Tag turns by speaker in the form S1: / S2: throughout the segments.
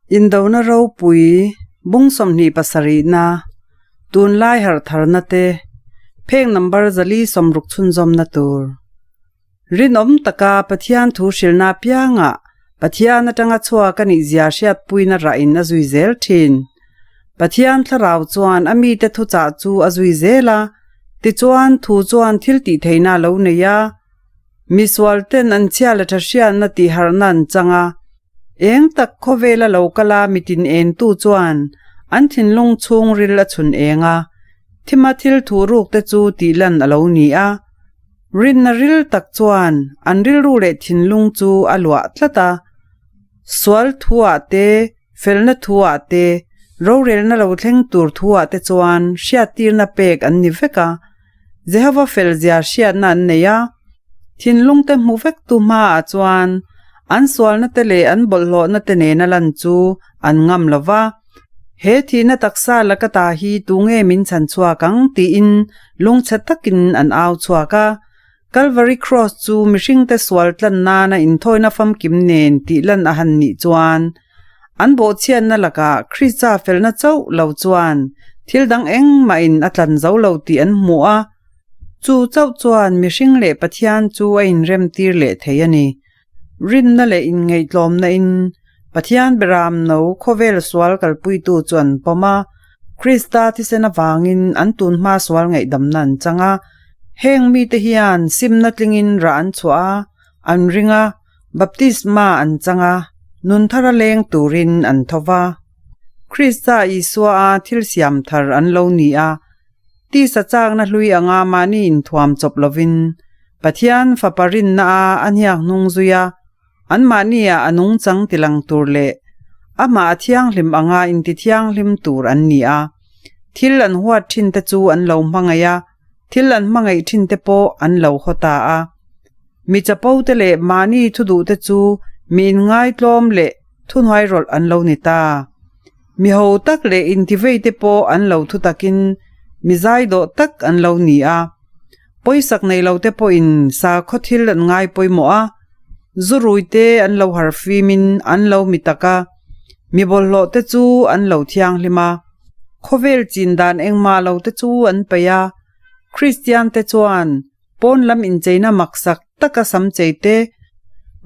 S1: Indona ropui bung 27na, tunlai harh tharna te, pheng number 460 chhunzawmna tur. Rinawm taka Pathian thu hrilhna apiangah Pathian atanga chhuak a nih zia hriatpuina rahin a zui zel thin. Pathian thlarau chuan a mite thuchah chu a zui zel a, tichuan thu chuan thil tih theihna a lo nei a. Misual ten an chhia leh tha hriatna tih harhna an chang a. Eng tak khawvela lo kal a mitin entu chuan an thinlung chhungril a chhun eng a, thima thil thuh ruk te chu tih lan a lo ni a. Rinna ril tak chuan an rilru leh thinlung chu a luah tlat a. Sual thuah te, felna thuah te, rorelna lo thleng tur thuah te chuan hriattirna pek an ni vek a. Jehova felzia hriatna an nei a, thinlungte hmu vektu hmaah chuan an sualnate leh an bawlhhlawhnate nena lan chu an ngam lo va. He thihna taksa laka ta hi tunge min chhan chhuak ang tiin lungchhe takin an au chhuak a. Calvary Cross chu mihringte sual tlan nana inthawina famkim nen tih lan a han nih chuan an bawhchhiatna lakah Krista felna chauh lo chuan thil dang engmahin a tlan zo lo tih an hmu a, chu chauh chuan mihring leh Pathian chu a inremtir leh thei a ni. Rinna leh inngaihtlawmna in Pathian beram no khawvel sual kalpuitu chu an pawm a, Krista thisen avangin an tunhma sual ngaihdamna an chang a. Heng mite hian simna tlingin rah an chhuah a, an ring a, baptisma an chang a, nun thara leng turin an tho va. Krista Isua a thil siam thar an lo ni a, tisa chakna hlui anga mahni inthuam chawp lovin Pathian fapa rinna a a hniak hnung zui a, anmahniah a nungchang tilang tur leh amah a thianghlim anga intithianghlim tur an ni a. Thil an huat thin te chu an lo hmangaih a, thil an hmangaih thin te pawh an lo haw ta a. Mi chapo te leh mahni thu duh te chu mi inngaitlawm leh thuhnuairawlh an lo ni ta. Mi ho tak leh intivei te pawh an lo thu takin mi zaidawh tak an lo ni a. Pawisak nei lo te pawhin sakhaw thil an ngai pawimawh a, zu rui te an lo harfimin an lo mi tak a, mi bawlhhlawh te chu an lo thianghlim a, khawvel chin dan engmah lo te chu an peih a, Kristian te chuan pawn lam incheina maksak taka sam chei te,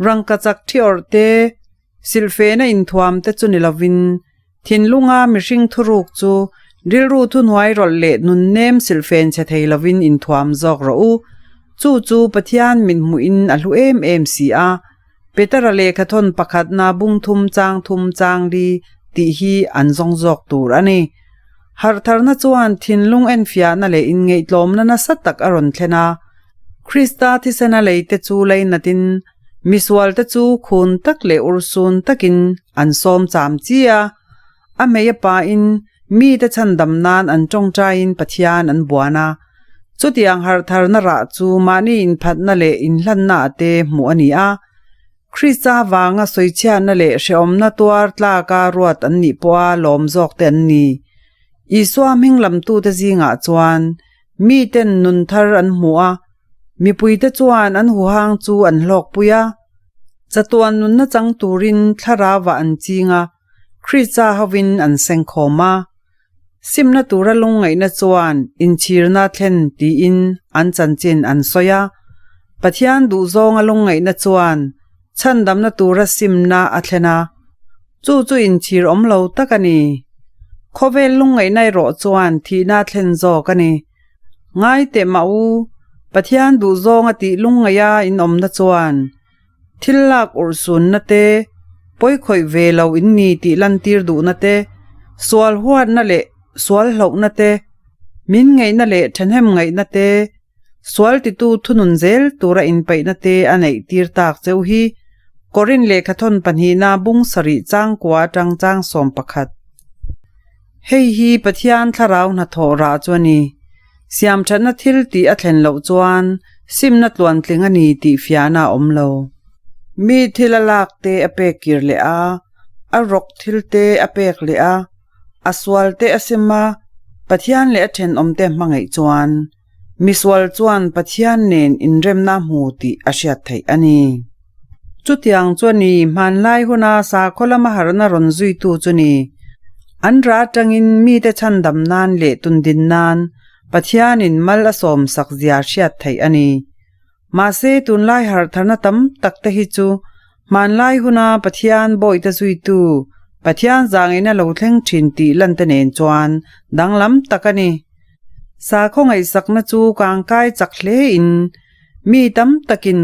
S1: rangkachak thi awrh te, Silhfehna inthuam te chu ni lovin, thinlunga mihring thuruk chu rilru thuhnuai rawlh leh nunnem silhfen chhe thei lovin inthuam zawk rawh u. Chu chu Pathian min hmuhin a hlu em em si a. Petera lehkhathawn pakhatna bung thum chang thum chang li tih hi an zawng zawk tur a ni. Harhtharna chuan thinlung enfiahna leh inngeihtlawmna nasa tak a rawn thlen a. Krista thisena leite chu leinatin Misualte chu khun tak leh urhsun takin an sawm cham chi a, a hmei a pain mite chhandam nan an tawngtaiin Pathian an buan a. Chutiang harhtharna rah chu mahni inphatna leh inhlanna ah te hmuh a ni a. Krista vanga sawichhiatna leh hrehawmna tuar tlaka ruat an nih pawha lawm zawk te an ni. Isua hming lamtute zingah chuan miten nun thar an hmu a, Mipuite chuan an huhang chu an hlawkpui a, chatuan nunna chang turin thlarauah an ching a, Krista hovin an sengkhawm a. Simna tura lungngaihna chuan inchhirna thlen tiin an chanchin an sawi a. Pathian duhzawnga lungngaihna chuan chhandamna tura simna a thlen a, chu chu inchhir awm lo tak a ni. Khawvel lungngaihna erawh chuan thihna a thlen zawk a ni. Ngai teh mah u, Pathian duhzawng a tih lungngaih a inawmna chuan thil lak urhsunna te, pawikhawih ve lo in ni tih lantir duhna te, sual huatna leh sual hlauhna te, min ngaihna leh thahnem ngaihna te, sual titu thunun zel tura inpeihna te a neih tir tak cheu hi Korin lehkhathawn pahnihna bung sarih changkua atang chang 11. Hei hi Pathian thlarau hnathawh rah chu a ni. Siamthatna thil tih a thlen loh chuan simna tluantling a ni tih fiahna a awm lo. Mi thil a lak te a pek kir leh a, a rawk thil te a pek leh a, a sual te a sim a, Pathian leh a thenawmte hmangaih chuan misual chuan Pathian nen inremna hmu tih a hriat theih a ni. Chutiang chu a ni, hmanlai huna sakhaw lama harhna rawn zuitu chu ni. An rah atangin mite chhandam nan leh tundin nan Pathianin mal a sawmsak zia hriat theih a ni. Mahse, tunlai harhtharna tam tak te hi chu hmanlai huna Pathian bawihte zuitu, Pathian zangina lo thleng thin tih lan te nen chuan danglam tak a ni. Sakhaw ngaihsakna chu kangkai chak hlein mi tam takin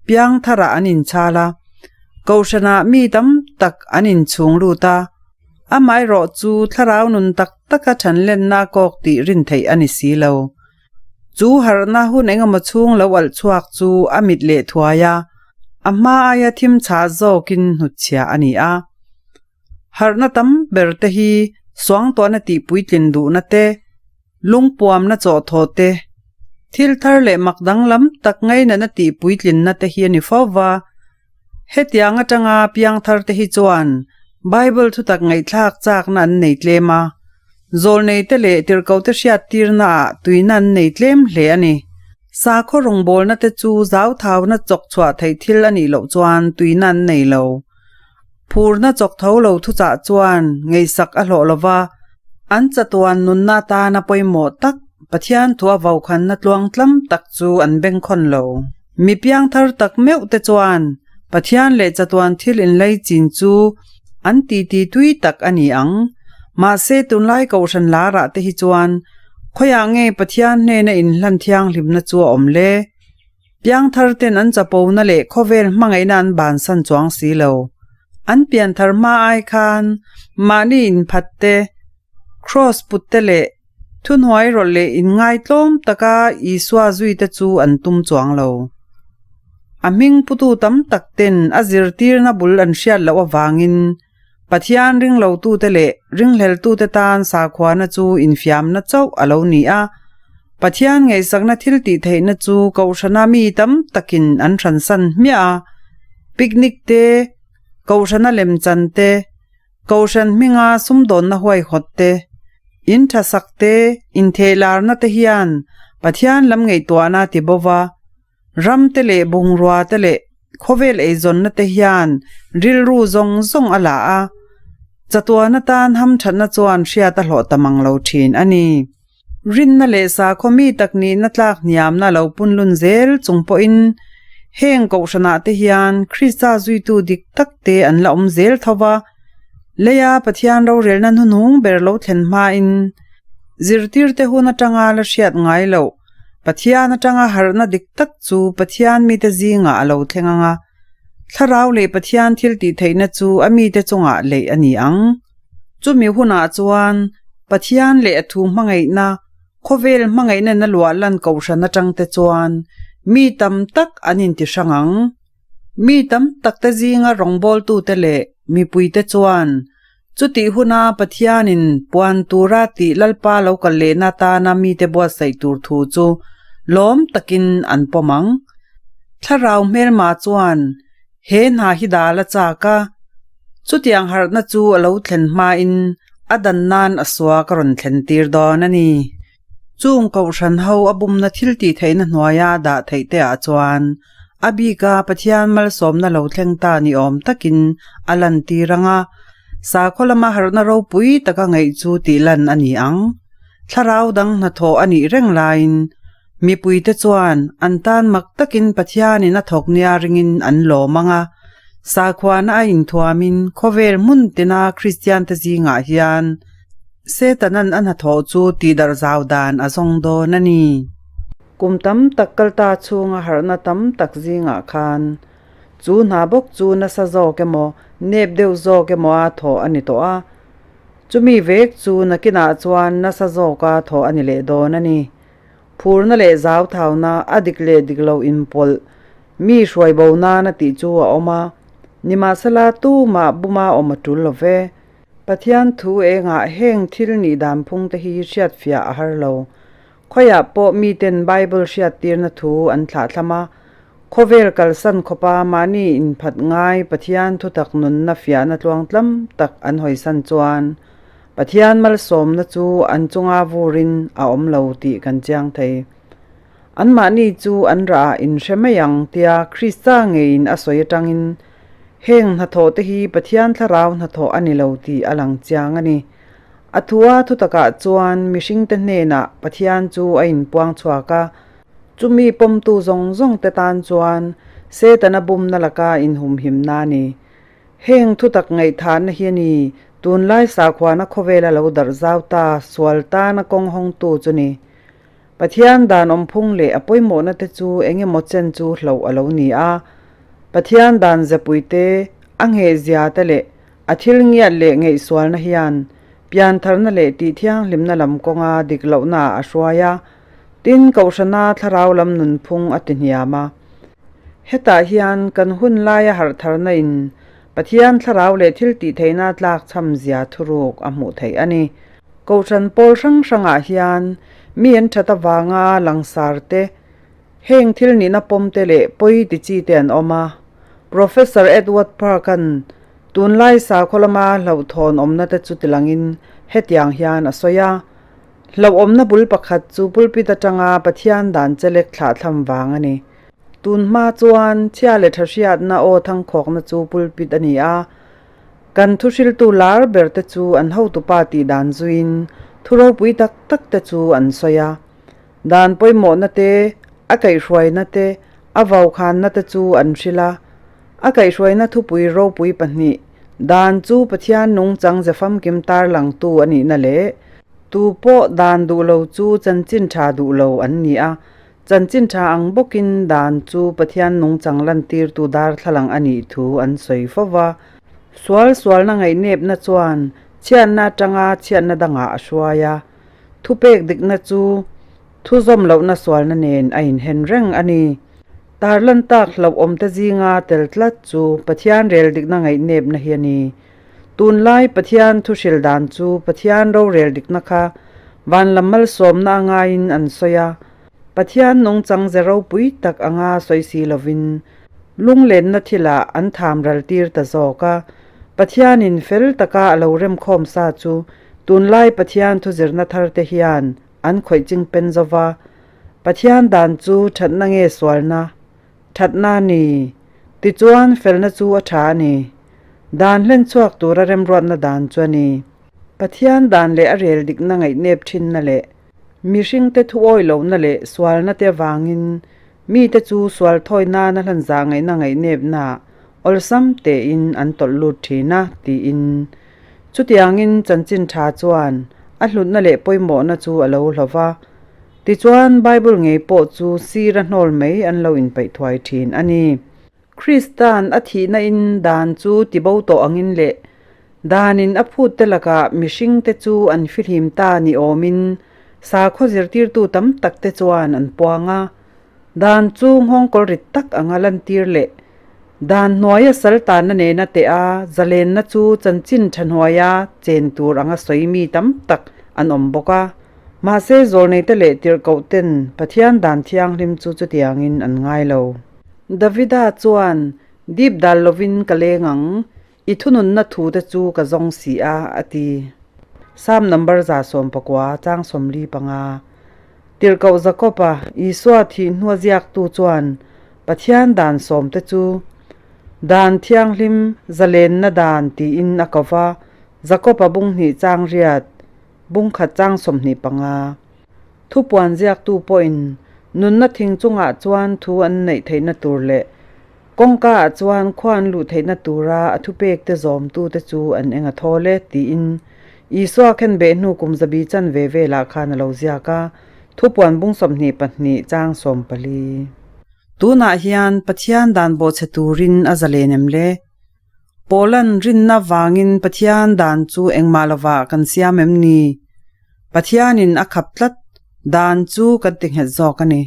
S1: piang tharah an inchhal a, Kohhranah mi tam tak an inchhung lut a, amaherawh chu thlarau nun tak taka thanlenna kawk tih rin theih a ni si lo. Chu harhna hun engemaw chhung lo alh chhuak chu a mit leh thuai a, a hma aia thim chhah zawkin hnutchhiah a ni a. Harhna tam ber te hi suangtuahna tih puitlin duhna te, lungpuamna chawhthaw te, thil thar leh mak danglam tak ngainatna tih puitlinna te hi a ni fo va. Hetiang atanga piang thar te hi chuan Bible thutak ngaihthlak chakna an nei tlem a, zawlnei te leh tirhkoh te hriattirna ah tuina an nei tlem hle a ni. Sakhaw rawngbawlna te chu zauthauna chawk chhuah theih thil a nih loh chuan tuina an nei lo. Phurna chawk tho lo thuchah chuan ngaihsak a hlawh lo va, an chatuan nunna atana pawimawh tak Pathian thua vokhanna tluangtlam tak chu an bengkhawn lo. Mi piangthar tak meuh te chuan Pathian leh chatuan thil inlei chin chu an titi tui tak a ni ang. Mahse tunlai kohhran larah te hi chuan khawiah nge Pathian hnena inhlan thianghlimna chu a awm le? Piangthar ten an chapona leh khawvel hmangaihna an bansan chuang si lo. An pianthar hma ai khan mahni inphat te, kraws put te leh thuhnuai rawlh leh inngaitlawm taka Isua zui te chu an tum chuang lo. A hming putu tam tak ten a zirtirna bul an hriat loh avangin Pathian ringlotute leh ringhleltute tan sakhuana chu infiamna chauh a lo ni a. Pathian ngaihsakna thil tih theihna chu Kohhrana mi tam takin an hransan hmiah a. Picnic te, Kohhrana lemchan te, Kohhran hminga sumdawnna huaihawt te, in thasak te, inthehlarna te hian Pathian lam ngaihtuahna ti bo va. Ram te leh bungrua te leh khawvel eizawnna te hian rilru zawng zawng a la a, chatuan atan hamthatna chuan hriat a hlawh ta mang lo thin a ni. Rinna leh sakhaw mi tak nihna tlak hniamna lo punlun zel chung pawhin heng kohhranah te hian Krista zuitu dik tak te an la awm zel tho va, leia Pathian rorelna hnuhnung ber lo thlen hmain zirtirte hun atanga la hriat ngai loh Pathian atanga harhna dik tak chu Pathian mite zingah a lo thleng ang a, Thlarau leh Pathian thil tih theihna chu a mite chungah leih a ni ang. Chumi hunah chuan Pathian leh a thu hmangaihna, khawvel hmangaihna na luah lan kohhran atangte chuan mi tam tak an inti hrang ang. Mi tam takte zinga rawngbawltute leh mipuite chuan chutih huna Pathianin puan tura tih Lalpa lo kal lehna atana mite buatsaih tur thu chu lawm takin an pawm ang. Thlarau hmelma chuan he hna hi dal a chak a, chutiang harhna chu a lo thlen hmain a dan nan a sua ka rawn thlen tir dawn a ni. Chung kohhran ho a bumna thil tih theihna hnuaia dah theih te ah chuan a bika Pathian malsawmna lo thleng ta ni awm takin a lantir ang a, sakhaw lama harhna ropui taka ngaih chu tih lan a ni ang. Thlarau dang hnathawh a nih reng laiin mipuite chuan an tan mak takin Pathianin a thawk nia ringin an lawm ang a, sakhuana a inthuamin khawvel hmun tina Kristiante zingah hian Setanan a hnathawh chu tihdarh zau dan a zawng dawn a ni. Kum tam tak kalta chhunga harhna tam tak zingah khan chu hna bawk chu nasa zawk emaw, nep deuh zawk emaw a thawh a ni tawh a. Chumi vek chu nakinah chuan nasa zawka thawh a ni leh dawn a ni. Phurna leh zauthauna a dik leh dik lo inpawlh mi hruai bo nana tih chu a awm a, nimahsela tumah buma awm a tul lo ve. Pathian thu engah heng thil nih dan phung te hi hriatfiah a har lo. Khawiah pawh miten Bible hriattirna thu an thlahthlam a, khawvel kalsan khawpa mahni inphat ngai Pathian thutak nunna fiahna tluangtlam tak an hawisan chuan Pathian malsawmna chu an chunga vurin a awm lo tih kan chiang thei. Anmahni chu an rah inhre mai ang tia Krista ngeiin a sawi atangin. Heng hnathawh te hi Pathian thlarau hnathawh a ni lo tih a lang chiang a ni. A thua thutakah chuan mihringte hnenah Pathian chu a inpuang chhuak a, chumi pawmtu zawng zawng te tan chuan Setana bumna laka inhumhimna a ni. Heng thutak ngaihthahna hi a ni, tunlai sakhuana khawvela lo darh zau ta sual tana kawng hawngtu chu ni. Pathian dan awmphung leh a pawimawhna te chu eng emaw chen chu hloh a lo ni a. Pathian dan zepui te, a nghehzia te leh a thil ngiat leh ngaihsualna hian piantharna leh tihthianghlimna lam kawnga dik lohnaah a hruai a, tin Kohhrana thlarau lam nunphung a ti hniam a. Hetah hian kan hun laia harhtharna in Pathian thlarau leh thil tihtheihna tlakchham zia thuruk a hmuh theih a ni. Kohhran pawl hrang hrangah hian mi an that avanga langsar te, heng thil nihna pawm te leh pawi ti chi te an awm a. Professor Edward Park-a'n tunlai sakhaw lama hlauhthawn awmna te chu tilangin hetiang hian a sawi a, Hlauhawmna bul pakhat chu pulpit atanga Pathian dan chelek thlahthlam vang a ni. Tun hma chuan chhia leh tha hriatna aw thangkhawkna chu pulpit a ni a. Kan thuhriltu lar ber te chu an hotupa tih dan zuiin thu ropui tak tak te chu an sawi a. Dan pawimawhna te, a kaihhruaina te, a vaukhanna te chu an hrilh a. A kaihhruaina thupui ropui pahnih, Dan chu Pathian nungchang ze famkim tarlangtu a nihna leh tu pawh dan duh lo chu chanchin tha duh lo an ni a. Chanchin tha ang bawkin dan chu Pathian nungchang lantirtu darthlalang a nih thu an sawi fo va. Sual sualna ngaihnepna chuan chhiatna atanga chhiatna dangah a hruai a. Thupek dikna chu thu zawm lohna sualna nen a inhen reng a ni. Tarlan tak hlauhawmte zinga tel tlat chu Pathian rel dikna ngaihnepna hi a ni. Tunlai Pathian thuhril dan chu Pathian rorel dikna kha van lam malsawmna a ngaiin an sawi a, Pathian nungchang ze ropui tak anga sawi si lovin lunglenna thilah an tham ral tir ta zawk a. Pathianin fel taka a lo remkhawm sa chu tunlai Pathian thuzirna thar te hian an khawih ching pen zo va, Pathian dan chu thatna nge sualna? Thatna a ni. Tichuan felna chu a tha a ni. Dan hlen chhuak tura remruatna dan chu a ni. Pathian dan leh a rel dikna ngaihnep thinna leh mihringte thuawi lohna leh sualna te avangin mite chu sual thawi nana hlanzah ngaihna ngaihnepnaah awlsam tein an tawlh lut thin a, tiin. Chutiangin chanchin tha chuan a hlutna leh pawimawhna chu a lo hlo va. Tichuan Bible ngei pawh chu sira hnawl mai an lo inpeih thuai thin a ni. Krista'n a thihna in dan chu tibo tawh angin leh danin a phut te lakah mihringte chu an fihlim ta ni awmin sakhaw zirtirtu tam tak te chuan an puang a. Dan chu nghawngkawl rit tak anga lantir leh dan hnuaia sal tanna nena teh a zalenna chu chanchin tha hnuaia chen tur anga sawi mi tam tak an awm bawk a. Mahse zawlneite leh tirhkoh ten Pathian dan thianghlim chu chutiangin an ngai lo. Davida chuan, Dip dal lovin ka leng ang, i thununna thute chu ka zawng si a, a ti. Psalm number 119, chang 45. Tirhkoh Jakob-a, Isua thih hnua ziaktu chuan, Pathian dan sawmte chu Dan thianghlim, zalenna dan tiin a ko va, Jakob-a bung hnih chang riat, bung khat chang 25. Thupuan ziaktu pawhin nunna thing chungah chuan thu an neih theihna tur leh kawngka ah chuan khua an luh theihna tura a thupekte zawmtute chu an eng a thawl e tiin Isua khenbeh hnu kum zabi chan ve velah khan a lo ziak a, thupuan bung 22 chang 14. Tunah hian Pathian dan bawhchhe turin a zalen em le? Paula'n rinna vangin Pathian dan chu engmah lovah kan siam em ni? Pathianin a khap tlat dan chu kan ti nghet zawk a ni.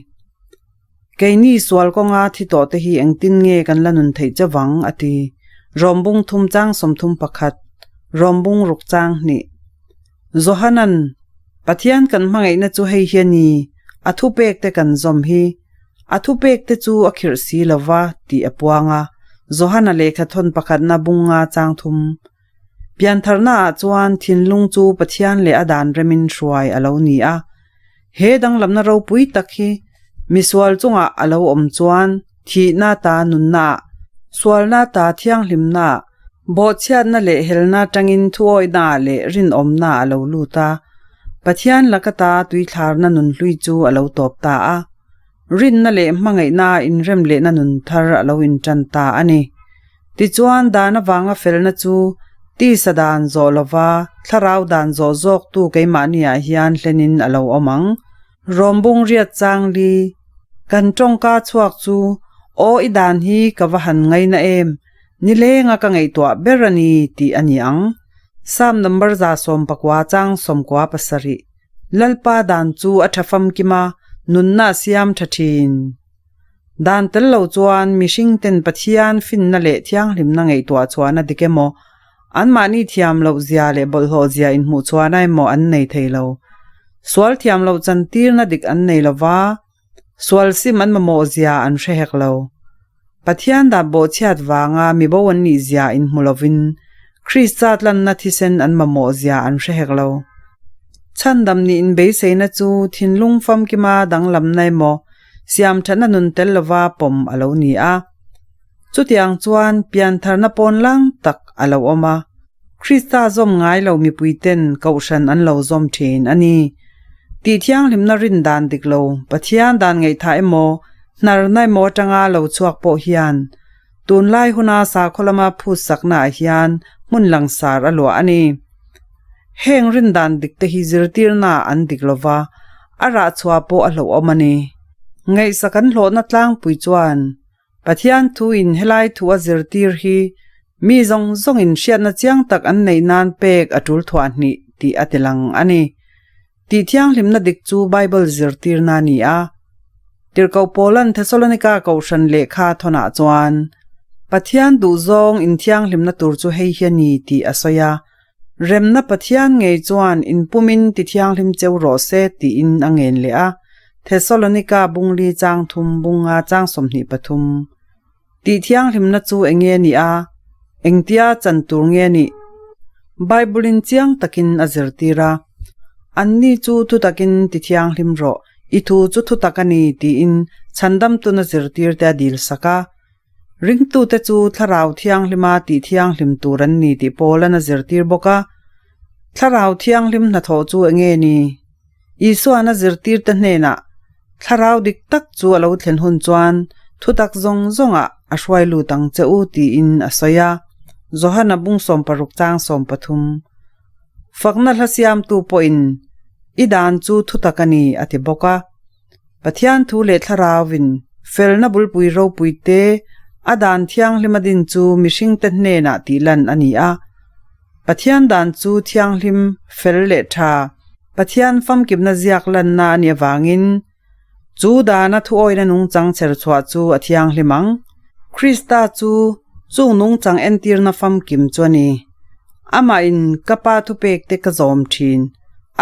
S1: Keini sual kawnga thi tawh te hi engtin nge kan la nun theih che vang? a ti. Rawmbung thum chang 31, Rawmbung ruk chang hnih. Johanan, Pathian kan hmangaihna chu hei hi a ni, a thupek te kan zawm hi. A thupek te chu a khirh si lo va tih a puang a, Johana lehkha thawn pakhatna bunga chang thum. Piantharna ah chuan thinlung chu Pathian leh a dan remin hruai a lo ni a. He danglamna ropui tak hi misual chungah a lo awm chuan thihna ta nunna ah. Sualna ta thianghlimna, bawhchhiatna leh helna atangin thuawihna leh rinawmna a lo lut a. Pathian laka ta tuithlarna nunhlui chu a lo tawp ta a. Rinna leh hmangaihna inrem lehna nun thar a lo intan ta a ni. Tichuan, dan avanga felna chu tisa dan zawh lova thlarau dan zawh zawktu keimahniah hian hlenin a lo awm ang. Rawmbung riat chang li, Kan tawngka chhuak chu aw i dan hi ka va han ngaina em, nilenga ka ngaihtuah ber a ni tih a ni ang. Psalm number 19 chang 97. Lalpa dan chu a tha famkim a, nunna a siam tha thin. Dan tel lo chuan mihring ten Pathian finna leh thianghlimna ngaihtuah chhuahna dik emaw, anmahni thiam loh zia leh bawlhhlawh zia inhmuh chhuahna emaw an nei thei lo. Sual thiam loh chantirna dik an nei lo va, sual sim an mamawh zia an hre hek lo. Pathian dan bawhchhiat vanga mibo an nih zia inhmu lovin Krista tlanna thisen an mamawh zia an hre hek lo. Chhandam nih inbeiseina chu thinlung famkima danglamna emaw siamthatna nun tel lova pawm a lo ni a. Chutiang chuan piantharna pawn lang tak a lo awm a, Krista zawm ngai lo mipuiten kohhran an lo zawm thin a ni. Tih thianghlimna rin dan dik lo, Pathian dan ngaihthah emaw, hnarna emaw atanga lo chhuak pawh hian tunlai huna sakhaw lama phut saknaah hian hmun langsar a luah a ni. Heng rin dan dik te hi zirtirna an dik lova, a rah chhuah pawh a hlauhawm a ni. Ngaihsak an hlawhna tlangpui chuan Pathian thuin helai thu a zirtir hi mi zawng zawngin hriatna chiang tak an neih nan pek a tul thuah hnih tih a tilang a ni. Tih thianghlimna dik chu Bible zirtirna a ni a. Tirhkoh Paula'n Thesalonika kohhran lehkha thawnah chuan, Pathian duhzawng inthianghlimna tur chu hei hi a ni tih a sawi a. Remna Pathian ngei chuan inpumin ti thianghlim cheu rawh se tiin a ngen leh a, Thesalonika bungli chang thum bunga chang 23. Tih thianghlimna chu eng nge ni a? Engtia chan tur nge nih? Bible-in chiang takin a zirtir a, Anni chu thutakin ti thianghlim rawh, i thu chu thutak a ni tiin chhandamtuna zirtirte a dilsak a. Ringtute chu Thlarau Thianghlima tih thianghlim tur an ni tih Paula'n a zirtir bawk a. Thlarau Thianghlim hnathawh chu eng nge ni? Isua'n a zirtirte hnenah Thlarau dik tak chu a lo thlen hun chuan thutak zawng zawngah a hruai lut ang che u tiin a sawi a, Johana bung 60 chang 13. Fakna hla siamtu pawhin I dan chu thutak a ni a ti bawk a. Pathian thu leh Thlarauvin felna bulpui ropui te a dan thianghlim a din chu mihringte hnenah tih lan a ni a. Pathian dan chu thianghlim, fel leh tha, Pathian famkimna ziak lanna a nih avangin chu dana thuawina nungchang chher chhuah chu a thianghlim ang. Krista chu chung nungchang entirna famkim chu a ni. Amahin ka Pa thupekte ka zawm thin.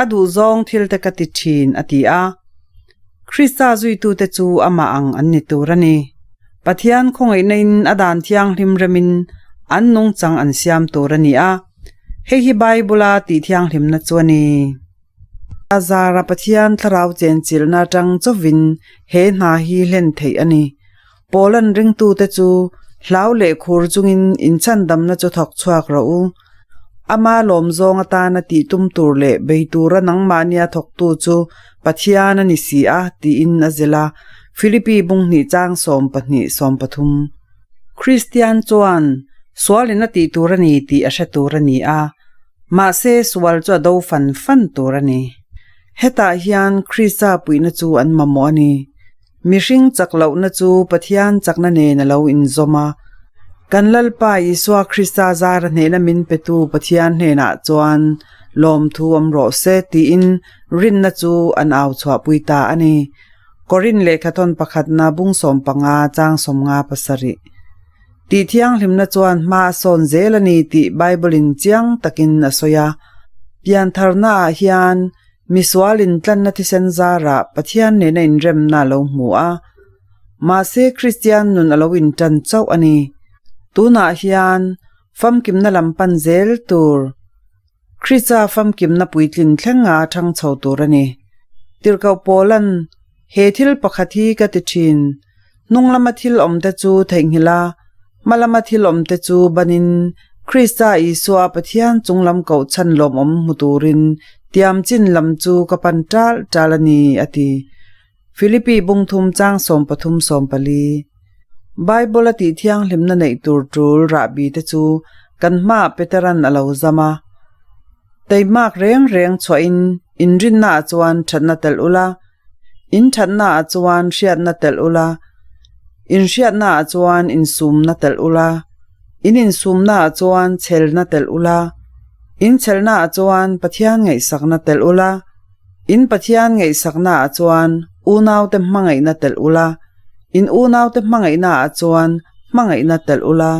S1: A duhzawng thil te ka ti thin, a ti a. Krista zuitute chu amah ang an ni tur a ni. Pathian khawngaihna in a dan thianghlim remin an nungchang an siam tur a ni a. Hei hi Bible-a tih thianghlimna chu a ni. A zara Pathian thlarau chenchilhna atang chawvin he hna hi hlen theih a ni. Paula'n ringtute chu hlau leh khur chungin inchhandamna chu thawk chhuak rawh u. Ama lawmzawng atana tih tum tur leh bei tura nangmahnia thawktu chu Pathian a ni si a, tiin a zilh a, Philippi bung hnih chang 12, 13. Kristian chuan sualin a tih tur a ni tih a hre tur a ni a, mahse sual chu a do fan fan tur a ni. Hetah hian Krista puihna chu an mamawh a ni. Mihring chak lohna chu Pathian chakna nen a lo inzawm a. Kan Lalpa Isua Krista zara hnehna min petu Pathian hnenah chuan lawmthu awm rawh se tiin rinna chu an au chhuahpui ta a ni. Korin lehkhathawn pakhatna bung 15 chang 57. Tih thianghlimna chuan hma a sawn zel a ni tih Bible-in chiang takin a sawi a. Piantharnaah hian Misual intlanna thisen zarah Pathian nena inremna a lo hmu a, mahse Kristian nun a lo intan chauh a ni. Tunah hian famkimna lam pan zel tur, Krista famkimna puitlin thlenga thang chho tur a ni. Tirhkoh Paula'n he thil pakhat hi ka ti thin, hnung lama thil awmte chu theihnghilh a. Hmalama thil awmte chu banin Krista Isua Pathian chunglam kohchhan lawmawm hmu turin tiam chin lam chu ka pan ṭal ṭal a ni, a ti. Philippi bungthum chang 13 14. Bible a tih thianghlimna neih tur ṭul rahbi te chu kan hmaah Peteran a lo zam a. Teimak reng reng chhuahin inrinnaah chuan ṭhatna telh ula, In thatnaah chuan hriatna telh ula, in hriatnaah chuan insumna telh ula, in insumnaah chuan chhelna telh ula, in chhelnaah chuan Pathian ngaihsakna telh ula, in Pathian ngaihsaknaah chuan unaute hmangaihna telh ula, in unaute hmangaihnaah chuan hmangaihna telh ula.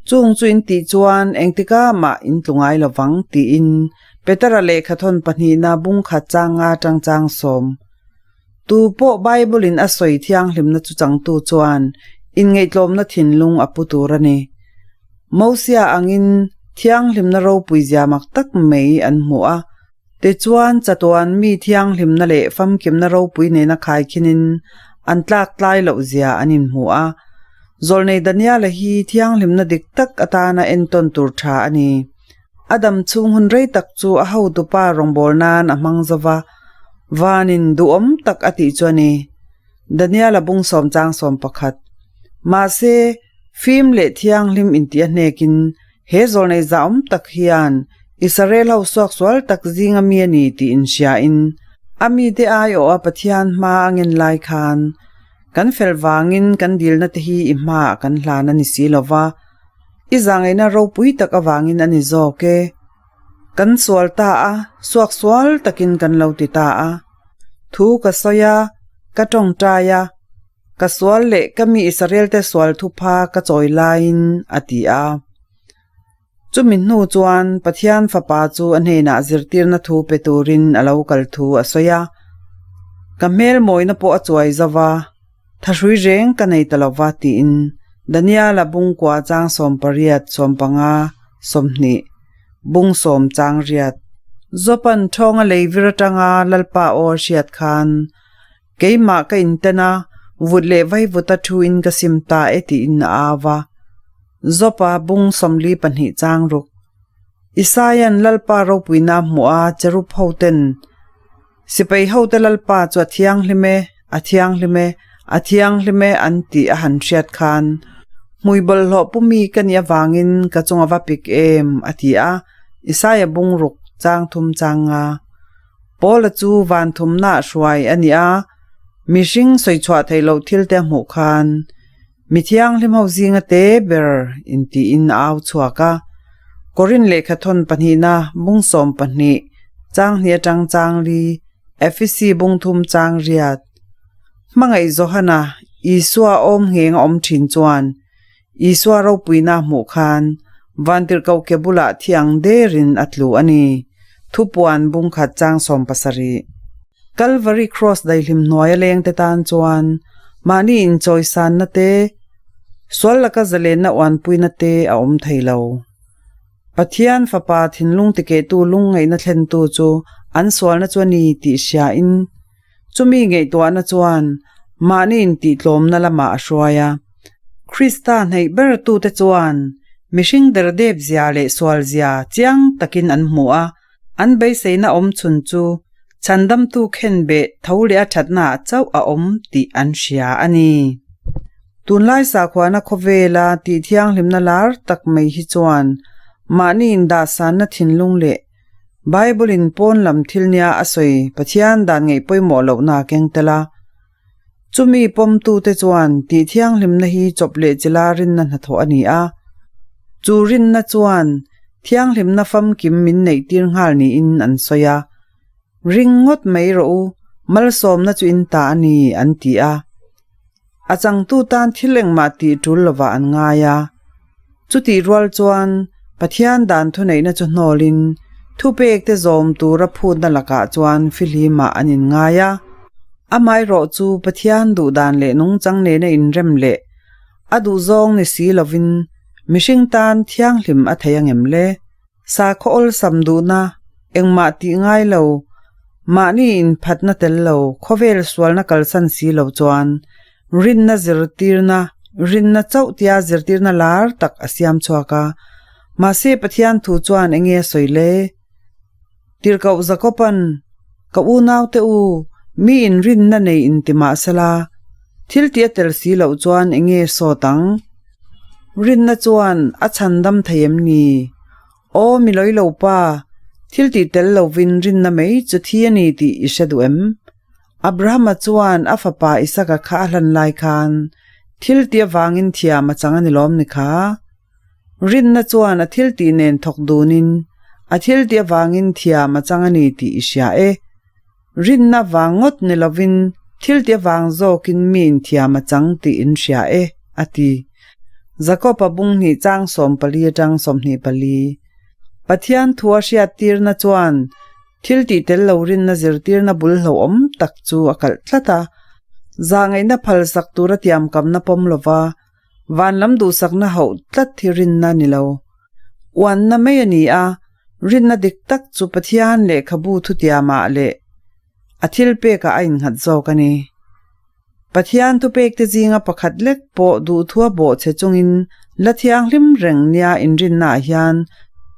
S1: Chung chu in tih chuan engtika mah in tlu ngai lovang tiin Petera lehkhathawn pahnihna bungkhat changa atang chang sawm. Tu pawh Bible-in a sawi thianghlimna chu changtu chuan inngaihtlawmna thinlung a pu tur a ni. Mosia angin thianghlimna ropui zia mak tak mai an hmu a. Tichuan chatuan mi thianghlimna leh famkimna ropui nena khaikhinin an tlak tlai loh zia an inhmu a. Zawlnei Daniela hi thianghlimna dik tak atana entawn tur tha a ni. A dam chhung hun rei tak chu a hotupa rawngbâwl nân a hmang zo va, Vânin duhawm tak a tih chu a ni. Daniel-a bung sawm chang sawm pakhat. Mahse, fîm leh thianghlim intih a hnêkin he zawlnei zahawm tak hian Israel ho suaksual tak zînga mi a ni tih inhriain a mite aiawha Pathian hma a ngen lai khân kan fel vângin kan dîlna te hi i hmaah kan hlân a ni si lo va. I zahngaihna ropui tak avangin a ni zawk e. Kan sual ta a, suak sual takin kan lo ti ta a. Thu ka sawi a, ka tawngtai a, ka sual leh ka mi Israel te sual thupha ka chawi laiin a ti a. Chumi hnu chuan Pathian fapa chu a hnenah zirtirna thu pe turin a lo kal thu a sawi a. Ka hmel mawina pawh a chuai zo va. Thahrui reng ka nei ta lo va tiin Daniel-a bungkua chang 18, 15, 20, bung sawm chang riat. Zopan thawnga lei vir atanga Lalpa aw a hriat khan, Keimah ka inten a, vut leh vaivuta thu in ka sim ta e tiin a au va. Zopa bung 42 chang ruk. Isaia'n Lalpa ropuina a hmuh a, cherub hoten, Sipai hote Lalpa chu a thianghlim e, a thianghlim e, a thianghlim e an tih a han hriat khan, Hmui bawlhhlawh pu mi ka nih avangin ka chung a va pik em, a ti a, Isaia bungruk chang thum chang nga. Paula chu van thumnaah hruai a ni a, mihring sawichhuah theih loh thil te a hmuh khan, Mi thianghlim ho zinga te ber intiin a au chhuak a. Korin lehkhathawn pahnihna bung sawm pahnih chang hnih atang chang li, Efesi bung thum chang riat. Hmangaih Johana, Isua awm ngheng a awm thin chuan Isua ropuina hmuh khan Vantirhkoh ke bulah thi ang derin a tlu a ni. Thupuan bung khat chang sawm pasarih. Kalvari Cross daihlim hnuaia lengte tan chuan mahni inchawisanna te, sual laka zalenna uanpuina te a awm thei lo. Pathian Fapa thinlung tikehtu lungngaihna thlentu chu an sualna chu a ni tih hriain, chumi ngaihtuahna chuan mahni intihtlawmna lamah a hruai a. Krista hnaih bertute chuan mihring derdep zia leh sual zia chiang takin an hmu a. An beiseina awm chhun chu chhandamtu khenbeh tho leh a thatnaah chauh a awm tih an hria a ni. Tunlai sakhuana khawvela tih thianghlimna lar tak mai hi chuan mahni indahsanna thinlung leh Bible-in pawn lam thil nia a sawi Pathian dan ngaih pawimawh lohna a keng tel a. Chumi pawmtute chuan tih thianghlimna hi chawp leh chila rinna hnathawh a ni a. Chu rinna chuan thianghlimna famkim min neihtir nghal niin an sawi a. Ring ngawt mai rawh u, malsawmna chu in ta a ni, an ti a. A changtu tan thil engmah tih tul lovah an ngai a. Chutih rual chuan Pathian dan thuneihna chu hnawlin thupekte zawm tura phutna lakah chuan fihlimah an inngai a. Amaherawh chu Pathian duhdan leh nungchang nena inrem leh a duhzawng ni si lovin mihring tan thianghlim a thei angem le? Sakhaw awlsam duhna, engmah tih ngai lo, mahni inphatna tel lo, khawvel sualna kalsan si lo chuan rinna zirtirna, Rinna chauh tia zirtirna lar tak a siam chhuak a. Mahse Pathian thu chuan enge a sawi le? Tirhkoh Jakoba'n, Ka unaute u, mi inrinna nei inti mah sela, thil tih a tel si loh chuan enge sawt ang? Rinna chuan a chhandam thei em ni? Aw mi lawi lo pa, thil tih tel lovin rinna mai chu thi a ni tih i hre duh em? Abrahama chuan a fapa Isaka kha a hlan lai khan thil tih avangin thiam a chang a ni lawm ni kha? Rinna chuan a thil tih nen thawk dunin a thil tih avangin thiam a chang a ni tih i hria e. Rinna vang ngawt ni lovin thil tih avang zawkin miin thiam a chang tih in hria e, a ti. Jakob-a bung hnih chang 14 atang 24. Pathian thua hriattirna chuan thil tih tel lo rinna zirtirna bul hlauhawm tak chu a kalh tlat a, zahngaihna phalsak tura tiamkamna pawm lova Van lam duhsakna hauh tlat hi rinna ni lo. Uanna mai a ni a, rinna dik tak chu Pathian lehkhabu thutiamah leh a thilpekah a innghat zawk a ni. Pathian thupekte zinga pakhat lek pawh duhthua bawhchhe chungin la thianghlim reng nia inrinnaah hian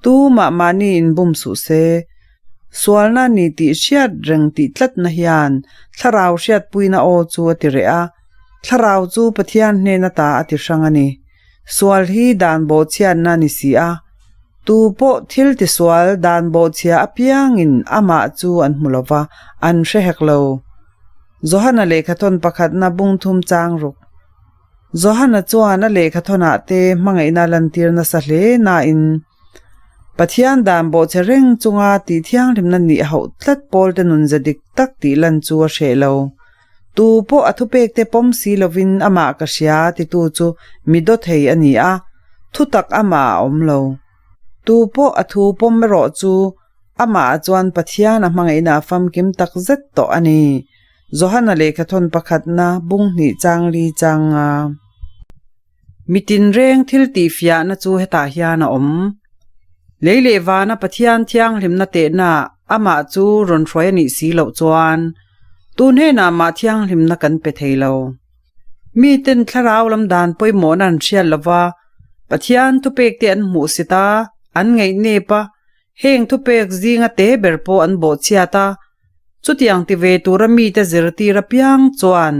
S1: tumah mahni inbum suh se. Sualna ni tih hriat reng tih tlatna hian thlarau hriatpuina aw chu a ti reh a. Thlarau chu Pathian hnen ata a ti hrang a ni. Sual hi dan bawhchhiatna a ni si a. Tu pawh thil tisual dan bawhchhia apiangin amah chu an hmu lo va, an hre hek lo. Johana lehkhathawn pakhatna bungthum chang ruk. Johana chuan a lehkhathawnah te hmangaihna a lantir nasa hle nain Pathian dan bawhchhe reng chunga tih thianghlimna nih hauh tlat pawlte nunze dik tak tih lan chu a hreh lo. Tu pawh a thupekte pawm si lovin amah ka hria titu chu mi daw thei a ni a, thutak amah a awm lo. Tu pawh a thu pawm erawh chu amah chuan Pathian a hmangaihna a famkim tak zet tawh a ni. Johana lehkhathawn pakhatna bung hnih chang li chang nga. Mi tinreng thil tihfiahna chu hetah hian a awm. Lei leh vana Pathian thianghlimna tehna amah chu rawn hruai a nih si loh chuan tun hnenah mah thianghlimna kan pe thei lo. Miten thlarau lam dan pawimawhna an hriat lova Pathian thupekte an hmuh sit a, an ngaihnep a, heng thupek zinga te ber pawh an bawhchhiat a, chutiang ti ve tura mite zirtir apiang chuan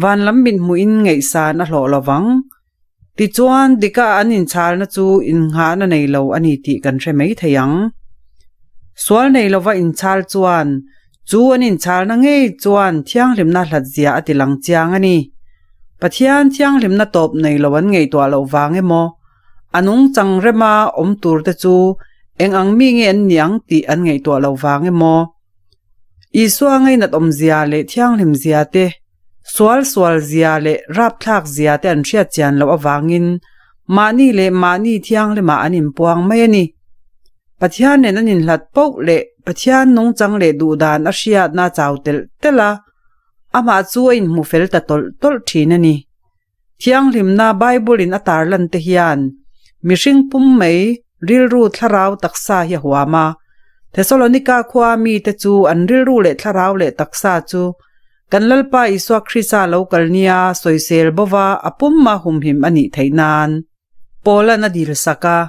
S1: Van lam mit hmuhin ngaihsan a hlawh lo vang. Tichuan, dika an inchalna chu innghahna nei lo a ni tih kan hre mai thei ang. Sual nei lova inchal chuan chu an inchalna ngei chuan thianghlimna hlatzia a ti lang chiang a ni. Pathian thianghlimna tawp nei lo an ngaihtuah loh vang emaw, a nungchang rema awm turte chu eng ang mi nge an ni ang tih an ngaihtuah loh vang emaw, Isua ngainat awmzia leh thianghlim zia te, sual sual zia leh rapthlak zia te an hriat chian loh avangin mahni leh mahni thianghlimah an inpuang mai a ni. Pathian nen an inhlat poh leh Pathian nungchang leh duhdan a hriatna a chau telh telh a, amah chu a inhmu fel ta tawlh tawlh thin a ni. Thianghlimna Bible-in a tarlan te hian mihring pum mai rilru thlarau taksa hi a huam a. Thesalonika khua mite chu an rilru leh thlarau leh taksa chu kan Lalpa Isua Krista lo kal nia sawisel bova a pumma humhim a nih theih nan Paula'n a dil sak a,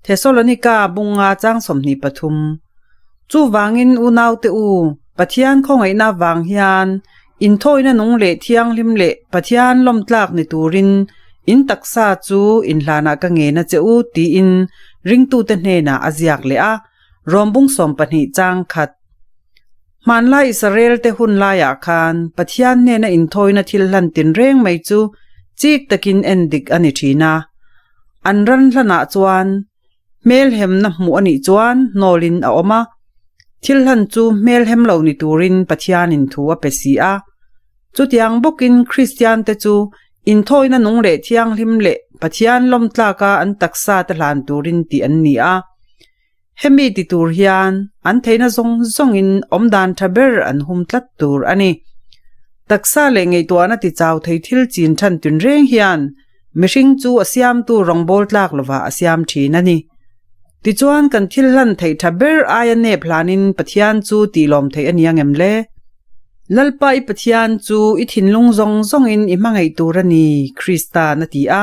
S1: Thesalonika bunga chang 23. Chuvangin unaute u, Pathian khawngaihna vang hian inthawina nung leh thianghlim leh Pathian lawmtlak ni turin in taksa chu inhlanah ka ngen a che u tiin ringtute hnenah a ziak leh a, Rom bung 12 chang khat. Hmanlai Israelte hun laiah khan Pathian hnena inthawina thil hlan tinreng mai chu chik takin en dik a ni thin a. An ran hlanah chuan hmelhemna hmuh a nih chuan hnawlin a awm a, thil hlan chu hmelhem lo ni turin Pathianin thu a pe si a. Chutiang bawkin Kristiante chu inthawina nung leh thianghlim leh Pathian lawmtlaka an taksa te hlan turin tih an ni a. Hemi ti tur hian an theihna zawng zawngin awmdan tha ber an hum tlat tur a ni. Taksa leh ngaihtuahna ti chau thei thil chin than tun reng hian mihring chu a siamtu rawngbâwl tlak lovah a siam thin a ni. Tichuan kan thil hlan theih tha ber aia nep hlanin Pathian chu tih lawm theih a ni ang em le? Lalpa i Pathian chu i thinlung zawng zawngin i hmangaih tur a ni, Krista'n a ti a.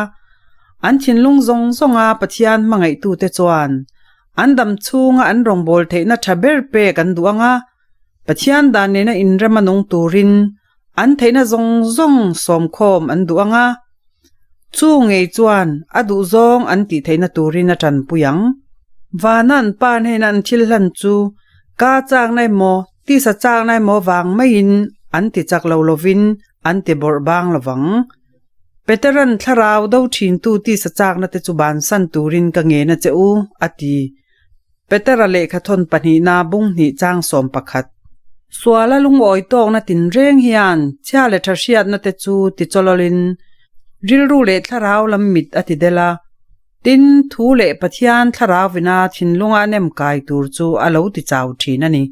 S1: An thinlung zawng zawnga Pathian hmangaihtute chuan an dam chhunga an rawngbâwl theihna ṭha ber pek an duh ang a, Pathian dan nena inrem a nung turin an theihna zawng zawng sawmkhawm an duh ang a, chu ngei chuan a duhzawng an tih theihna turin a ṭanpui ang. Vana an pa hnena an thil hlan chu ka châkna emaw, tisa châkna emaw vang maiin an ti chak lo lovin an ti bawrh bang lo vang. Peteran thlarau do ṭhintu tisa châkna te chu bansan turin ka ngen a che u, a ti. Petera lehkhathawn pahnihna bung hnih chang 11. Suala lungawi tawkna tinreng hian chhia leh tha hriatna te chu ti chawlawlin rilru leh thlarau lam mit a ti del a, tin, thu leh Pathian thlarauvina thinlunga nem kai tur chu a lo ti chau thin a ni.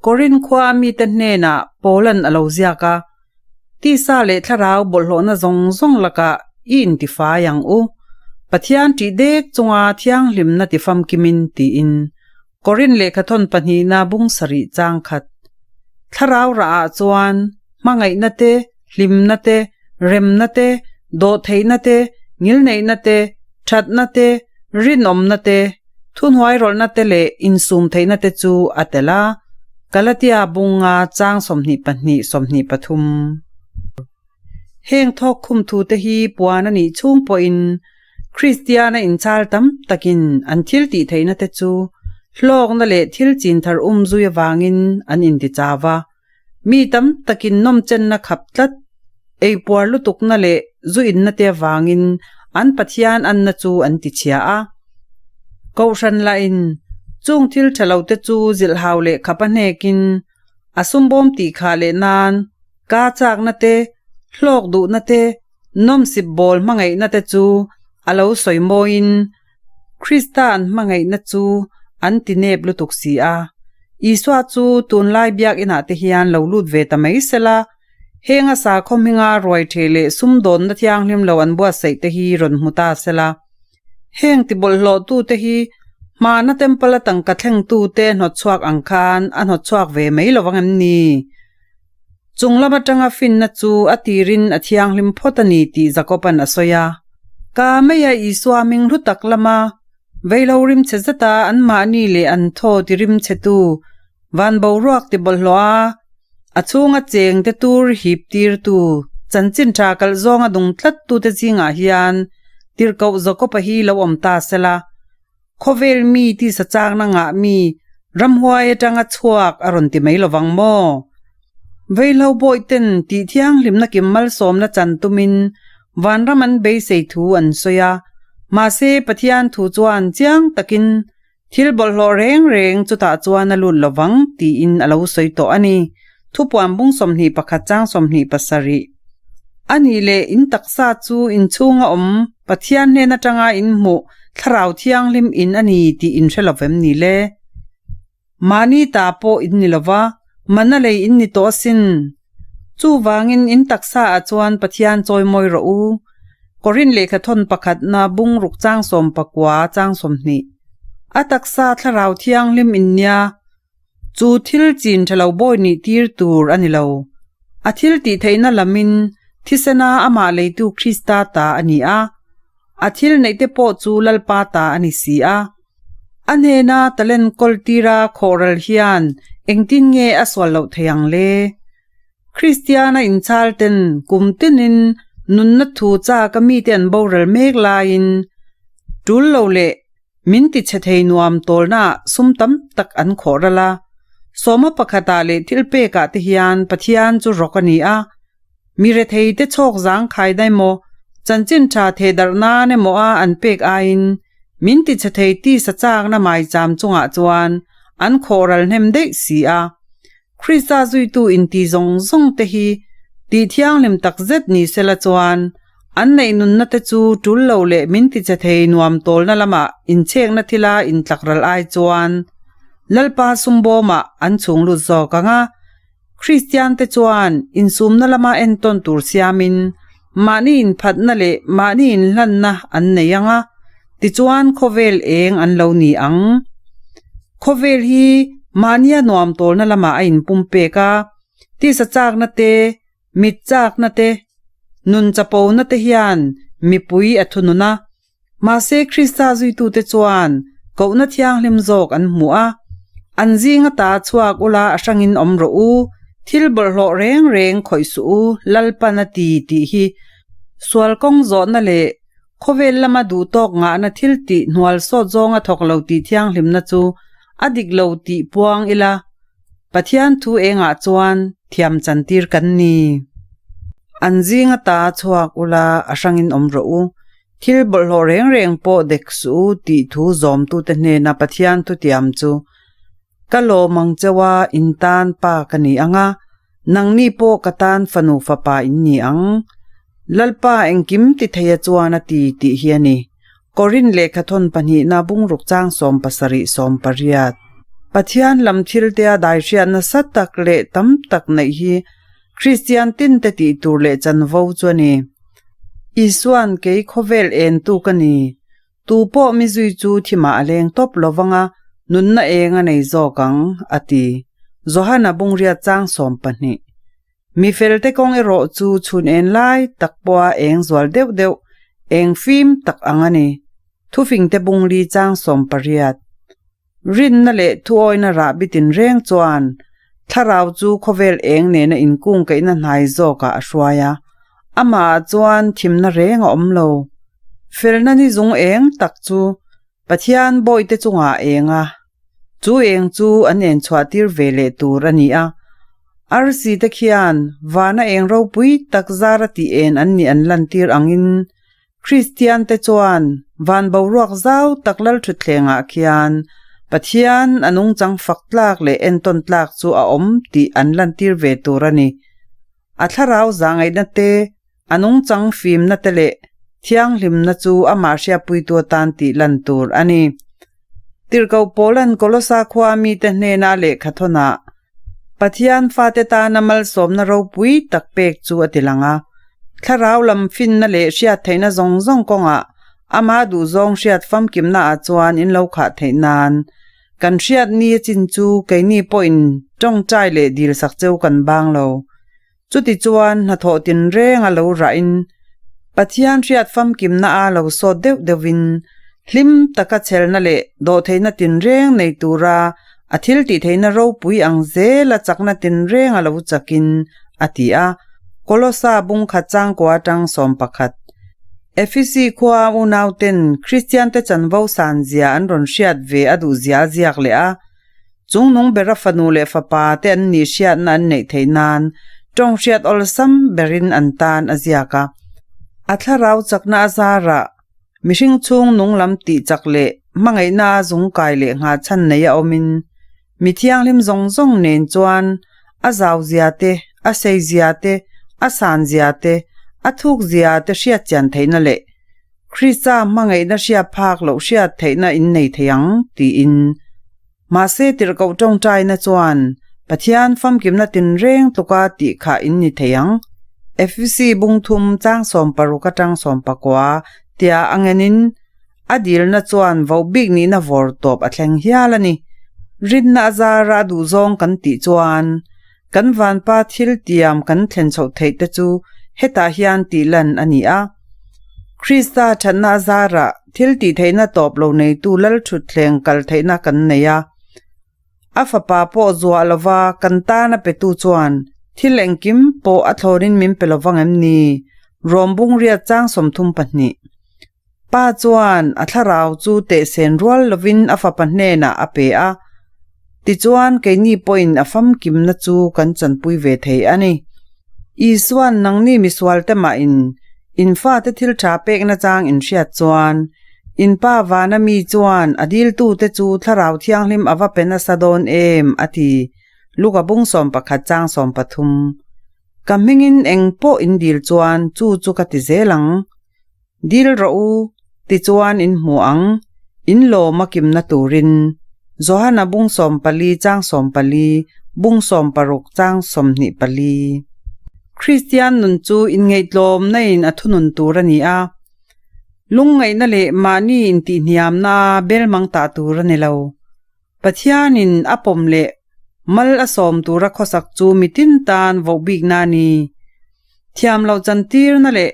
S1: Korin khua mite hnenah Paulan a lo ziak a, Tisa leh thlarau bawlhhlawhna zawng zawng lakah i intifai ang u. Pathian ṭih dek chunga thianghlimna ti famkimin tiin Korin lehkhathawn pahnihna bung sarih chang khat. Thlarau rahah chuan hmangaihna te, hlimna te, remna te, dawhtheihna te, ngilneihna te, ṭhatna te, rinawmna te, Thuhnuairawlhna te leh insumtheihna te chu a tel a, Galatia bunga chang 22 23. Heng thawk khum thu te hi puan a nih chhung pawhin Kristiana inchal tam takin an thil tih theihna te chu hlawkna leh thil chin thar um zui avangin an inti chau va, mi tam takin nawmchenna khap tlat, eipuar lutukna leh zu inna te avangin an Pathian anna chu an ti chhia a. Kohhran lahin chung thil tha lo te chu zilhhau leh khap a hnekin a sumbawm tih khah leh nan ka chakna te, hlawk duhna te, nawmsip bawl hmangaihna te chu a lo sawi mawiin Krista an hmangaihna chu an ti nep lutuk si a. Isua chu tunlai biakinah te hian lo lut ve ta mai sela, heng a sakhaw hminga ruai theh leh sumdawnna thianghlim lo an buatsaih te hi rawn hmu ta sela. Heng ti bawlhhlawhtute hi hmana temple a tangka thlengtute hnawtchhuak ang khan a hnawtchhuak ve mai lo vang em ni? Chung lam atanga finna chu a tirin a thianghlim phawt a ni tih Jakoba'n a sawi a. Ka maia Isua hming hlu tak lama veilo rimchhe zeta anmahni leh an thaw ti rimchhetu van boruak ti bawlhhlawh a, a chhunga cheng te tur hip tirtu chanchin tha kalh zawnga dung tlattute zingah hian tirhkoh Jakoba hi lo awm ta sela. Khawvel mi tisa chakna ngah mi ramhuai atanga chhuak a rawn ti mai lovang maw? Veihlo bawihten tih thianghlimna kim malsawmna chan tumin vanram an beisei thu an sawi a, mahse Pathian thu chuan chiang takin thil bawlhhlawh reng reng chutah chuan a lut lovang tiin a lo sawi tawh a ni. Thupuan bung 21 chang 27. A nih leh in taksa chu inchhunga awm Pathian hnen atanga in hmuh Thlarau Thianghlim in a ni tih in hre lo vem ni le? Mahni ta pawh in ni lo va, mana lei in ni tawh asin. Chuvangin in taksa ah chuan Pathian chawimawi rawh u. Korin lehkhathawn pakhatna bung ruk chang 19 chang 20. A taksa Thlarau Thianghlim in nia Chu thil chin tha lo bawi nih tir tur a ni lo. A thil tih theihna lamin thisena amah leitu Krista ta a ni a, a thil neih te pawh chu Lalpa ta a ni si a. A hnena talent kawl tira khawhral hian engtin nge a sual loh thei ang le? Kristiana inchhal ten kum tinin nunna thu chak a mite an boral mek laiin tul lo leh Min ti chhe thei nuam tawlnaah sum tam tak an khawh ral a, sawma pakhatah leh thil pekah te hian Pathian chu rawk a ni a. Mi rethei te chhawk zang khai daih maw, chanchin tha theh darh nan emaw a an pek aiin min ti chhe thei tisa chakna maicham chungah chuan an khawh ral hnem daih si a. Krista zuitu inti zawng zawng te hi tih thianghlim tak zet ni sela chuan an neih nunna te chu tul lo leh min ti che thei nuam tawlna lamah inchhekna thila intlak ral ai chuan Lalpa sumbawmah an chhung lut zawk ang a. Kristian te chuan insumna lama entawn tur siamin mahni inphatna leh mahni inhlanna an nei ang a, tichuan khawvel eng an lo ni ang. Khawvel hi mahnia nuam tawlna lamah a inpumpek a. Tisa chakna te, mit chakna te, nun chapona te hian mipui a thunun a. Mahse Krista zuitute chuan kohna thianghlim zawk an hmu a, An zinga ta chhuak ula a hrangin awm rawh u, thil bawlhhlawh reng reng khawih suh u, Lalpan a ti tih hi sual kawng zawhna leh khawvel lama duhtawk ngahna thil tih hnual sawt zawnga thawk lo tih thianghlimna chu a dik lo tih puang ila Pathian thu engah chuan thiam chantir kan ni. An zinga ta chhuak ula a hrangin awm rawh u, thil bawlhhlawh reng reng pawh dek suh u tih thu zawmtute hnena Pathian thutiam chu ka lawm ang cheu a, in tan pa ka ni ang a, nangni pawh ka tan fanu fapa in ni ang. Lalpa engkim ti theia chuan a ti tih hi a ni. Korin lehkhathawn pahnihna bungruk chang 70 18. Pathian lam thiltea daihriat nasa tak leh tam tak neih hi Kristian tinte tih tur leh chanvo chu a ni. Isuan kei khawvel entu ka ni. Tu pawh mi zui chu thimah a leng tawp lo vang a, nunna eng a nei zawk ang, a ti. Johana bungriat chang 12. Mi felte kawng erawh chu chhun en lai tak pawha eng zual deuh deuh, eng fim tak ang a ni. Thufingte bungli chang 18. Rinna leh thuawina rahbi tinreng chuan thlarau chu khawvel eng nena inkungkaihna hnai zawkah a hruai a, amahah chuan thimna reng a awm lo. Felna ni zung eng tak chu Pathian bawihte chungah a eng a, chu eng chu an en chhuah tir ve leh tur a ni a. Arsi te khian vana eng ropui tak zara tih en an nih an lantir angin Kristian te chuan van boruak zau tak lalthutthlengah khian Pathian a nungchang fak tlak leh entawn tlak chu a awm tih an lantir ve tur a ni. A thlarau zahngaihna te, a nungchang fimna te leh thianghlimna chu amah hriatpuitu atan tih lan tur a ni. Tirhkoh Paula'n Kolosa khua mite hnena lehkha thawnah Pathian fate tana malsawmna ropui tak pek chu a ti lang a. Thlarau lam finna leh hriat theihna zawng zawng kawngah ama duhzawng hriat famkimna ah chuan in lo khah theih nan kan hriat ni a chin chu keini pawhin tawngtai leh dilsak cheu kan bang lo. Chutichuan hnathawh tinreng a lo rahin Pathian hriat famkimna a lo sawt deuh deuhin hlim taka chhelna leh dawhtheihna tinreng nei tura a thil tihtheihna ropui ang zela chakna tinreng a lo chakin a ti a, Kolosa bungkhat changkua atang 11. Efesi khua unauten Kristiante chanvo sanzia an rawn hriat ve a duhzia a ziak leh a, Chungnung bera fanu leh fapa te an nih hriatna an neih theih nan tawng hriat awlsam berin an tan a ziak a. A thlarau chakna a zarah mihring chhung nung lam tih chak leh hmangaihna a zungkai leh nghahchhan nei a awmin mi thianghlim zawng zawng nen chuan a zau zia te, a sei zia te, a san zia te, a thuk zia te hriat chian theihna leh Krista hmangaihna hriat phak loh hriat theihna in nei thei ang, tiin. Mahse tirhkoh tawngtaina chuan Pathian famkimna tinreng tluka tih kha in ni thei ang. Efesi bungthum chang 60 atang 19 tia a ngenin a dilna chuan vohbik nihna vawr tawp a thleng hial a ni. Rinna a zara a duhzawng kan tih chuan kan vanpa thil tiam kan thlen chhoh theih te chu hetah hian tih lan a ni a. Krista thatna a zarah thil tih theihna tawp lo neitu lalthutthleng kal theihna kan nei a. A fapa pawh zuah lova kan tana petu chuan thil engkim pawh a thlawnin min pe lovang em ni? Rawm bungriat chang 32. Pa chuan a thlarau chu tehsen rual lovin a fapa hnenah a pe a, tichuan keini pawhin a famkimna chu kan chanpui ve thei a ni. Isua'n nangni misualte mahin in fate thil tha pekna chang in hriat chuan, in Pa vana mi chuan a diltute chu Thlarau Thianghlim a va pe nasa dawn em? a ti. Luka bung 11 chang 13. Ka hmingin eng pawh in dil chuan chu chu ka ti zel ang. Dil rawh u, tichuan in hmu ang, in lawm a kimna turin. Johana bung 14 chang 14, bung 16 chang 24. Kristian nun chu inngaihtlawmna in a thunun tur a ni a. Lungngaihna leh mahni intihhniamna belmang tah tur a ni lo. Pathianin a pawm leh. Mal a sawm tura khawsak chu mitin tan voh bikna a ni. Thiam loh chantirna leh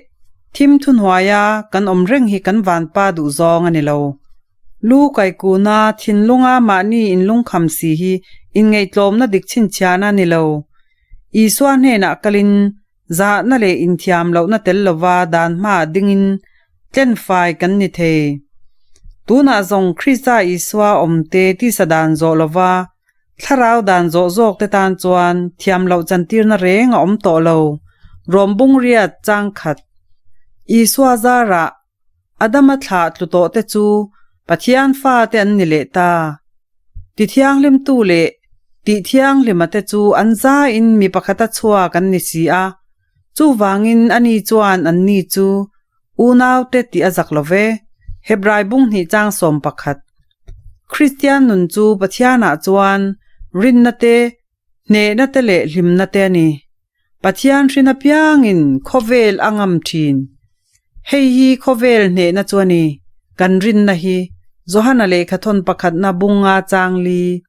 S1: thim thuhnuaia kan awm reng hi kan vanpa duh zawng a ni lo. Lu kaikuna thinlunga mahni inlungkham si hi inngaihtlawmna dik chhinchhiahna a ni lo. Isua hnenah kalin zahna leh inthiam lohna tel lova dan hmaah dingin tlenfai kan ni thei. Tunah zawng Krista Isua awmte tisa dan zawh lova Thlarau dan zawh zawk te tan chuan thiam loh chantirna reng a awm tawh lo, Rom bungriat chang khat. Isua zarah Adama thlah tlu tawh te chu Pathian fa te an ni leh ta. Ti thianghlimtu leh tih thianghlima te chu an zaiin mi pakhata chhuak an ni si a, chuvangin ani chuan anni chu Unaute tih a zak lo ve. Hebrai bung hnih chang 11. Kristian nun chu Pathianah chuan rinna te, hnehna te leh hlimna te a ni. Pathian hrin apiangin khawvel a ngam thin. Hei hi khawvel hnehna chu a ni, kan rinna hi, Johana lehkhathawn pakhatna bunga chang li.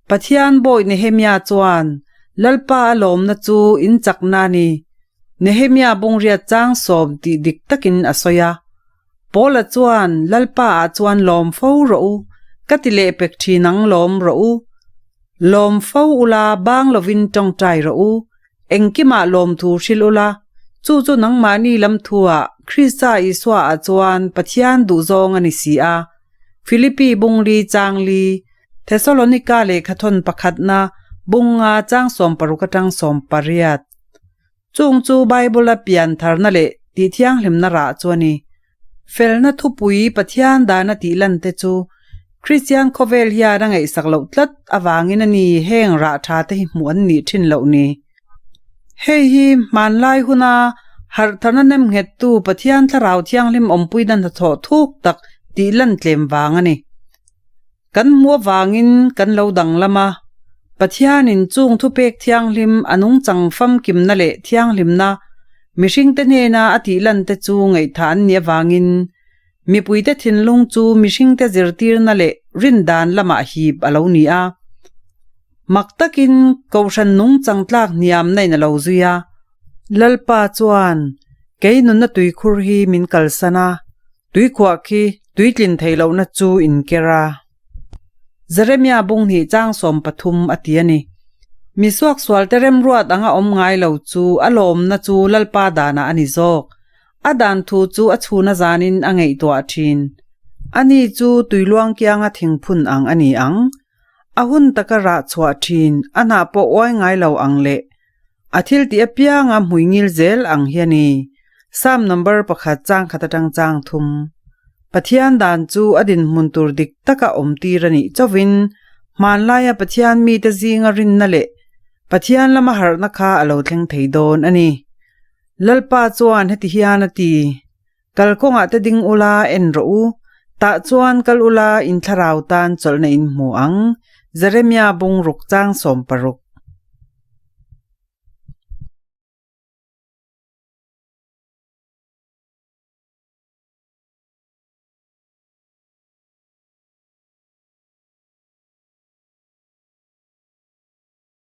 S1: Pathian bawi Nehemia chuan, Lalpa a lawmna chu in chakna a ni. Nehemia bungriat chang sawm tih dik takin a sawi a. Paula chuan, Lalpa ah chuan lawm fo rawh u, ka ti leh pek thin ang lawm rawh u. Lawm fo ula bang lovin tawngtai rawh u, engkimah lawmthu hrilh ula, chu chu nangmahni lam thuah Krista Isua ah chuan Pathian duhzawng a ni si a. Filipi bungli changli Thesalonika lehkhathawn pakhatna bunga chang 60 atang 18. Chung chu Bible-a pian tharna leh tih thianghlimna rah chu a ni. Felna thupui Pathian dana tih lan te chu Kristian khawvel hian a ngaihsak loh tlat avangin a ni heng rah tha te hi hmuh an nih thin loh ni. Hei hi hmanlai huna harh tharna nem nghettu Pathian thlarau thianghlim awmpuina hnathawh thuk tak tih lan tlem vang a ni. Kan hmuh avangin kan lo danglam a, Pathianin chung thupek thianghlim a nungchang famkimna leh thianghlimna mihringte hnena a tih lante chu ngaihthah an nih avangin mipuite thinlung chu mihringte zirtirna leh rindan lamah hip a lo ni a. Mak takin Kohhran nungchang tlak hniamna in a lo zui a. Lalpa chuan, Kei nunna tuikhur hi min kalsan a, Tuikhuah khi tuitlin theih lohna chu inker a. Jeremia bung hnih chang 13 a ti a ni. Mi suaksualte remruat anga awm ngai lo chu a lawmna chu Lalpa danah a ni zawk. A dan thu chu a chhuna zanin a ngaihtuah thin. Ani chu tuiluang kianga thingphun ang a ni ang. A hun taka rah chhuah thin, a hnah pawh uai ngai lo ang leh A thil tih apianga hmuingil zel ang hi a ni. Psalm number pakhat chang khat atang chang thum. Pathian dan chu a dinhmun tur dik taka awm tir a nih chauhin hmanlaia Pathian mite zinga rinna leh Pathian lama harhna kha a lo thleng thei dawn a ni. Lalpa chuan heti hian a ti, Kalkawngah te ding ula en rawh u, tah chuan kal ula in thlarau tan chawlhna in hmu ang, Jeremia bungruk chang 16.